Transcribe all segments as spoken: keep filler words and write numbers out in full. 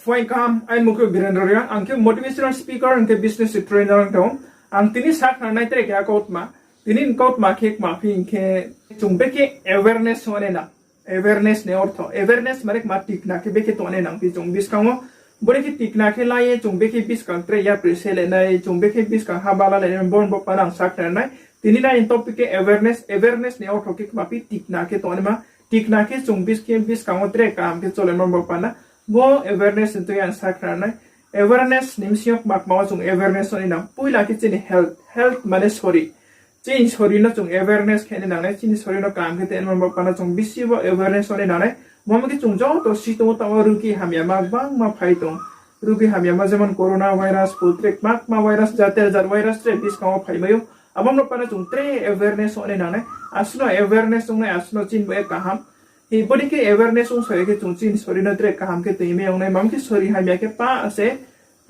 Phuaing kaham, aini mung khe Birendra Reang, ang khe motivational speaker, ang khe business trainer tong. Ang tini sakhnanai tre keha kautma. Tini ni kautma khe kma phi hing khe, chung bekhe awareness ong nai nang. Awareness ni ortho, awareness mane kma, tikna khe bekhe tong nai nang phi chung buskang wo. Bore khe tikna khe la ye chung bekhe buskang tre yapri se le nai, chung bekhe buskang ha bala le nai, bo ni bo pana ang sakhnanai. Tini nai topic khe awareness, awareness ni ortho khe kma phi tikna khe tong naima. Tikna khe chung bis-, khe buskang wo tre kaham khe chole ma bo pana. Bo awareness ni tui ang sakhnanai. Awareness ni bsing yo kma kma wo chung awareness ong nai nang. Poila khe chini health, health mane sori. Chini sori no chung awareness khe nai nang nai, chini sori no kaham khe tong naima bo pana chung bisi bo awareness ong nai nang nai. Bo mi khe chung joto si tong ou, taoh wo rugi hamyama gbangma phai tong. Rugi hamyama jemon corona virus, pho tre kma kma virus, jater jat virus tre buskang wo phaimai ou. Abo no pana chung tre awareness ong nai nang nai. Asuh no awareness ong nai, asuh no chini bo ye kaham. Hi bodi khe awareness ong sa ya khe chung chini sori no tre kaham khe tong mai ong nai. Mami khe sori hamya khe pa se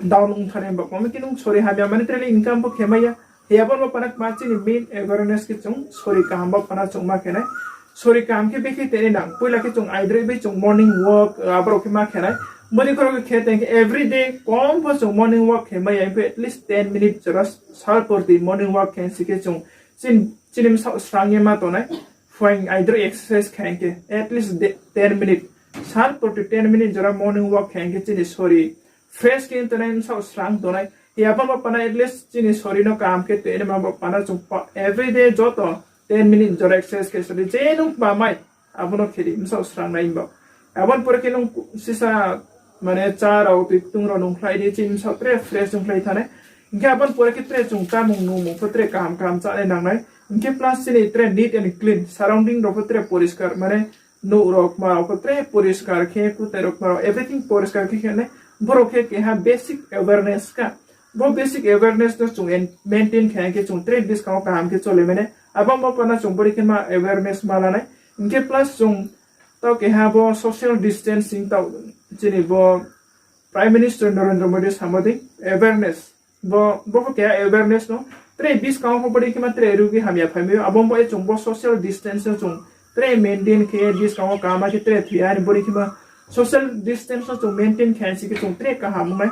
down ong thani bo. Mami khe nung sori hamya mani tre le income bo khe mai ya. Hi abo no pana kma chini main awareness khe chung sori kaham bo pana chung ma khe nai. Sori kaham khe bekhe tong nai nang. Poila khe chung aidroih bai chung morning walk, abo rao khe ma khe nai. Bodi khoro khe tong khe every day kom pho chung morning walk khe mai ya, himba at least ten minute jora sal porti morning walk khe si khe chung chin-, chini bsaoh srang ye ma tong nai. Phuaing aidroih exercise khe hing khe at least de-, ten minute. Sal porti ten minute jora morning walk khe hing khe chini sori fresh khe tong nai, bsaoh srang tong nai. Hi abo bo pana at least chini sori no kaham khe tong naima bo pana chung pa-, every day joto ten minute jora exercise khe sori je nung kma mai, abo no khe di, bsaoh srang nai bo. Abo ni pore khe nung sisa mane chá rao, tui ktung rao nung khlai di, chini bsaoh tre fresh ongkhlai thanai. Hing khe abo ni pore khe tre chung chámung nungmung pho tre kaham kaham chá nai nang nai. Hing khe plus chini tre neat and clean, surrounding rao pho tre poriskar, mane nouh rao kma rao pho tre poriskar khe, kutai rao kma rao everything poriskar khe khe nai. Boro khe keha basic awareness ka. Bo basic awareness no chung en-, maintain khe hing khe chung tre buskang wo kaham khe chole mai nai. Abo bo pana chung bori khe ma awareness ma la nai. Hing khe plus chung taoh keha bo social distancing taoh chini bo Prime Minister Narendra Modi samo dei awareness. Bo, bo pho keha awareness no. Tre buskang wo pho bori khe ma tre rugi hamya phaimai ou. Abo bo ye chung bo social distance no chung tre maintain khe buskang wo kaham khe tre thoi ya ni bori khe ma social distance no chung maintain khe si khe chung tre kaham ong nai.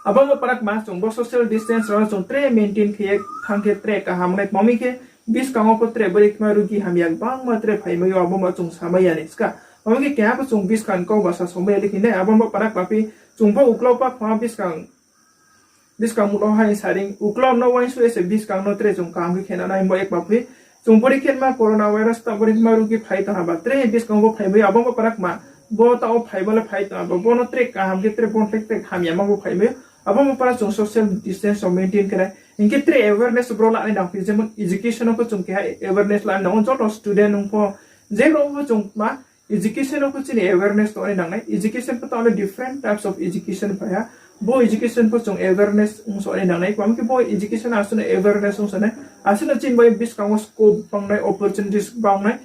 Abo bo pana kma chung bo social distance rao no chung tre maintain khe ye thanng khe tre kaham ong nai. Mami khe buskang wo pho tre bori khe ma rugi hamya gbangma tre phaimai ou, abo bo chung samai ya ni ska. Mami khe keha pho chung buskang kau ba sa somai ya le khe nai. Abo bo pana kma phi chung pho uklau pa pha buskang buskang mung no hai saring, uklau no uaingsouh ye se buskang no tre chung kaham khe khe na nai bo ekma phi. Chung bori khe ma corona virus taoh bori khe ma rugi phai tong ha ba, tre buskang bo phaimai ou, abo bo pana kma, bo taoh wo phaimo le phai tong ha ba, bo no tre kaham khe tre bo no tre tre hamyama bo phaimai ou. Abo bo pana chung social distance rao maintain khe nai. Hing khe tre awareness bro la nai nang phi, jemon education no pho chung keha awareness la nai nang ou, joto student ong pho, je rao pho chung ma education no pho chini awareness tong nai nang nai. Education pho taoh le different types of education phai ha. Bo education pho chung awareness ong so nai nang nai. Mami khe bo education asuh no awareness ong so nai. Asuh no chini bai buskang wo scope banng nai, opportunities banng nai.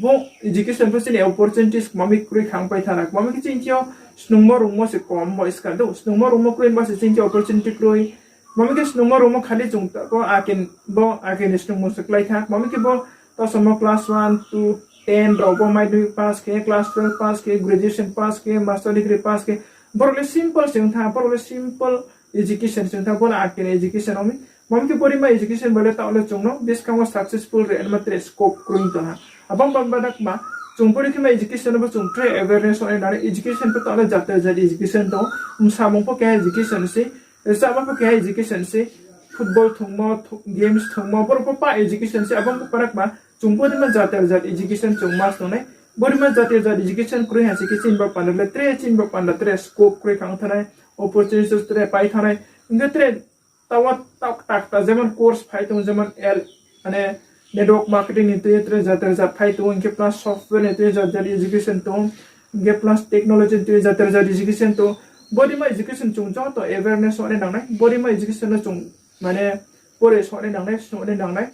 Bo education pho chini opportunities mami kroi khang pai thanng nai. Mami khe chini thing yo snungmo rungmo se kom bo ska do. Snungmo rungmo kroi ba se chini thing yo opportunity kroi. Mami khe snungmo rungmo khali chung ta-, bo aken, bo aken ni snungmo se klái tha. Mami khe bo taoh samo class one, two, ten rao bo madhyamik pass khe, class twelve pass khe, graduation pass khe, master degree pass khe, borao le simple se ong tha, borao le simple education se ong tha, bo le aken education ong mi. Mami khe bori ma education bai le taoh le chung no buskang wo successful re ma tre scope kroi tong ha. Abo bo pana kma, chung bori khe ma education no bo chung tre awareness ong nai nang nai, education pho taoh le jater jat education tong, msamung pho keha education se, cháma pho keha education se, football thungmo, thu-, games thungmo, borao pho pa education se, abo bo pana kma, chung bori ma jater jat education chung ma snung nai, bori ma jater jat education kroi ha se khe chini bo panda le tre, chini bo panda tre scope kroi khang thanng nai, opportunities tre pai thanng nai, hing khe tre taoh wo taoh kta kta jemon course phai tong, jemon L, mane network marketing ni tui ye tre jater jat phai tong, hing khe plus software ni tui ye jater jat education tong, hing khe plus technology ni tui ye jater jat education tong. Bori ma education chung joto awareness ong nai nang nai, bori ma education no chung mane pore so nai nang nai, snung nai nang nai.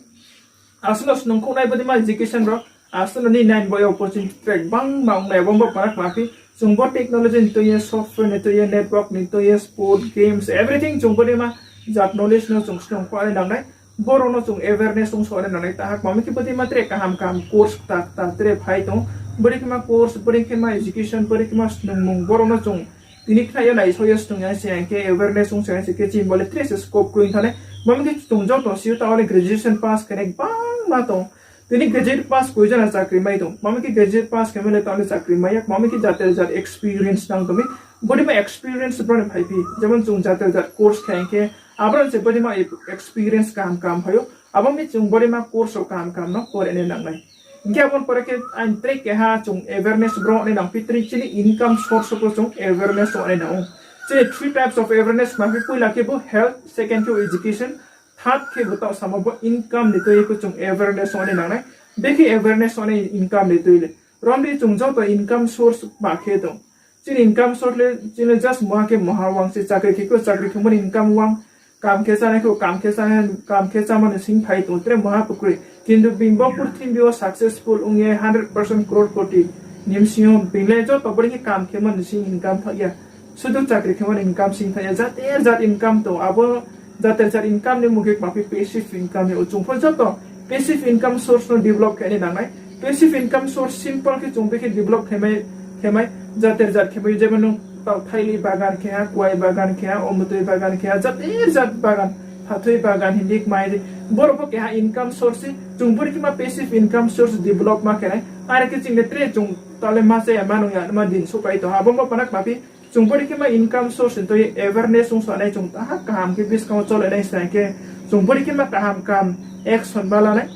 Asuh no snungkhouh nai bodi ma education rao, asuh no ni nai bo ye opportunity tre gbangma ong nai, abo bo pana kma phi, chung bo technology ni tui ye, software ni tui ye, network ni tui ye, sport, games, everything chung bodi ma jat knowledge no chung snungkhouh nai nang nai, borao no chung awareness ong so nai nang nai, taha kma mi khe bodi ma tre kaham kaham course kta kta tre phai tong, bori khe ma course, bori khe ma education, bori khe ma snungmung, borao no chung Tini khnai yo naisao ye snung ya se hing khe, awareness ong se hing khe, chini bo le tre se scope kroi thanng nai. Mami khe chung joto si ou, taoh le graduation pass khe nai gbangma tong. Tini graduate pass koi jana chakri mai tong. Mami khe graduate pass khe mai le taoh le chakri mai ya. Mami khe jater jat experience nang tong mi. Bodei ma experience brao ni phaiphi. Jemon chung jater jat course khe hing khe, abrao se bodei ma experience kaham kaham phai ou. Abo mi chung bodei ma course rao kaham kaham no pore nai nang nai. Hing khe abo ni pore khe aini tre keha chung awareness brao nai nang phi, tre chini income source pho chung awareness ong nai nang ou. Chini three types of awareness ma phi, poila khe bo health, second khe education, third khe bo taoh samo bo income ni tui ye pho chung awareness ong nai nang nai. Bekhe awareness ong nai income ni tui le. Romdi chung joto income source ma khe tong. Chini income source le, chini just muha khe muha wang se, chakri khe khe chakri khe mo ni income wang, kam khe chánai khe kam khe chánai, kam khe chámo ni sing phai tong tre muha pho kroi. Kintu being bo purthimbi wo successful ong ye hundred percent crore koti ni bsing yo being le joto bodei khe kam khe mo ni sing income thaoh ya. Sudu chakri khe mo ni income sing thaoh ya, jater jat income tong. Abo jater jat income ni mung khe kma phi passive income ou. Chung pho joto passive income source no develop khe nai nang nai. Passive income source simple khe chung bekhe develop khe mai, khe mai, jater jat khe mai, jemon nung taoh thaili bagan khe ha, kuai bagan khe ha, omotoi bagan khe ha, jater jat bagan, phathoi bagan, hindi kmai di. Boro pho keha income source se, chung bodei khe ma passive income source develop ma khe nai. Are khe chini tre chung taoh le ma chaya ma nung ya ma din souhpai tong. Abo bo pana kma phi, chung bodei khe ma income source ni tui awareness ong sa nai, chung taha kaham khe buskang wo chole nai sa khe, chung bodei khe ma kaham kaham action ma la nai.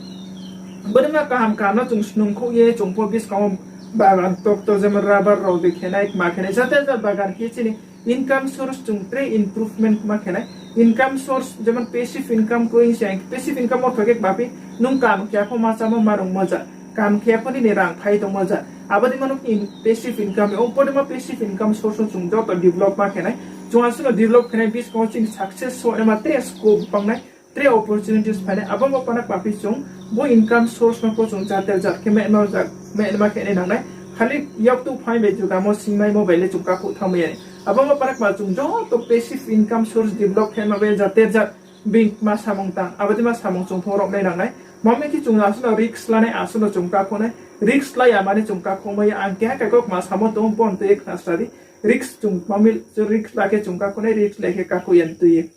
Bodei ma kaham kaham no chung snungkhouh ye chung pho buskang wo bagan tokto jemon rubber rao de khe nai, kma khe nai, jater jat bagan khe chini income source chung tre improvement ma khe nai. Income source jemon passive income kroi se, passive income ortho khe kma phi, nung kam khe ya pho ma chámo ma rungmo ja, kam khe ya pho nini rang phai tongmo ja. Abo dei ma no passive income, ong bodei ma passive income source no chung joto develop ma khe nai. Chung asuh no develop khe nai buskang wo chini success ong nai ma tre scope bang nai, tre opportunities phai nai. Abo bo pana kma phi chung bo income source no pho chung jater jat khe ma, ma khe nai nang nai. Khali yaktu phai bai jugamo singmaimo bai le chung kakhouh thanngmai ya ni. Abo bo pana kma chung joto passive income source develop khe ma bai jater jat being ma samung tang, abo dei ma samung chung pho rao nai nang nai. Mami khe chung asuh no risk la nai, asuh no chung kakhouh nai. Risk la ya mani chung kakhouh mai ya. Ang keha kaikaukma samo tong, bo no tui ye khna sa di. Risk chung mami, risk la khe chung kakhouh nai, risk la khe kakhouh ya ni tui ye.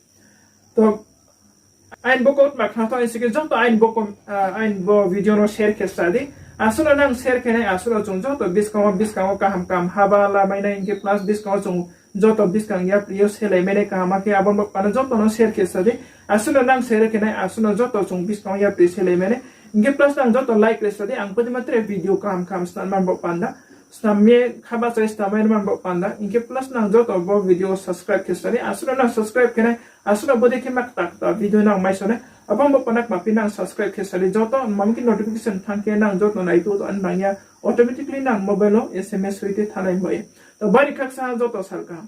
To, aini bo kautma khna thanng si khe joto aini bo, aini bo video no share khe sa di. Asuh no nang share khe nai, asuh no chung joto buskang wo, buskang wo kaham kaham haba la mai nai, hing khe plus buskang wo chung joto buskang yapri yo selai mai nai kaham khe, abo bo pana joto no share khe sa di. Asuh no nang share khe nai, asuh no joto chung buskang wo yapri selai mai nai. Hing khe plus nang joto like le sa di, ang bodei ma tre video kaham kaham snam man bo panda. Snam ye khaba chai snam mai man bo panda. Hing khe plus nang joto bo video subscribe khe sa di, asuh no nang subscribe khe nai, asuh no bodei khe ma kta kta video nang mai sa nai. Abo bo pana kma phi nang subscribe khe sa di, joto mami khe notification thanng khe nang joto nai tu to nang ya, automatically nang mobile wo S M S hoite thanng nai bai. To bari khaksa joto sal kaham.